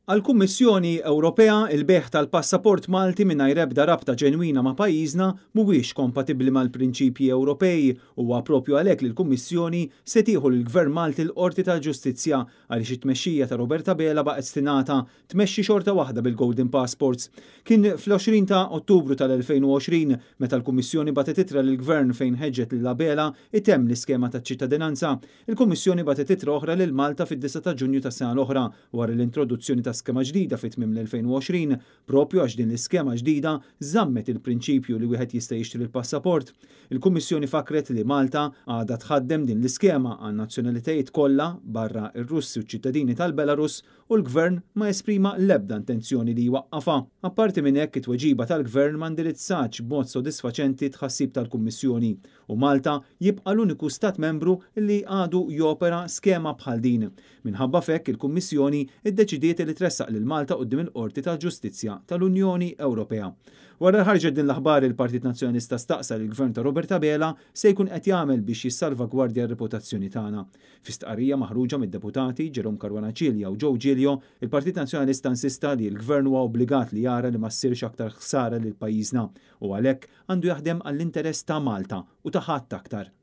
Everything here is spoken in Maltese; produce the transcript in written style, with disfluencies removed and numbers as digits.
Għall-Kummissjoni Ewropea, il-bejgħ tal-passaport Malti mingħajr ebda rabta ġenwina ma' pajjiżna mhuwiex kompatibbli mal-prinċipji Ewropej. Huwa proprju għalhekk li l-Kummissjoni se tieħu lill-Gvern Malti l-Qorti tal-Ġustizzja għaliex it-tmexxija ta' Robert Abela baqgħet stinata tmexxi xorta waħda bil-Golden Passports. Kien fl-20 ta' Ottubru tal-2020 meta l-Kummissjoni bagħtet ittra lill-Gvern fejn ħeġġet lil Abela jtemm l-iskema taċ-ċittadinanza. Il-Kummissjoni bagħtet ittra oħra lil Malta fid-9 ta' Ġunju tas-sena l-oħra wara l-introduzzjoni ta' skema ġdida fi tmiem l-2020, proprju għax din l-iskema ġdida żammet il-prinċipju li wieħed jista' jixtri l-passaport. Il-Kummissjoni fakkret li Malta għadha tħaddem din l-iskema għan-nazzjonalitajiet kollha barra r-Russi u ċ-ċittadini tal-Belarus u l-Gvern ma esprima l-ebda intenzjoni li jwaqqafha. Apparti minn hekk, it-tweġiba tal-Gvern ma indirizzatx b'mod sodisfaċenti t-tħassib tal-Kummissjoni u Malta jibqa' l-uniku Stat Membru li għadu jopera skema bħal din. Minħabba f'hekk, il-Kummissjoni ddeċidiet li tressaq lil Malta quddiem il-Qorti tal-Ġustizzja tal-Unjoni Ewropea. Wara li ħarġet din l-aħbar, il-Partit Nazzjonalista staqsa lill-Gvern ta' Robert Abela se jkun qed jagħmel biex jissalvagwardja r-reputazzjoni tagħna. Fi stqarrija maħruġa mid-Deputati Jerome Caruana Cilia u Joe Giglio, il-Partit Nazzjonalista insista li l-Gvern huwa obbligat li jara li ma ssirx aktar ħsara lil pajjiżna u għalhekk għandu jaħdem għall-interess ta' Malta u ta' ħadd aktar.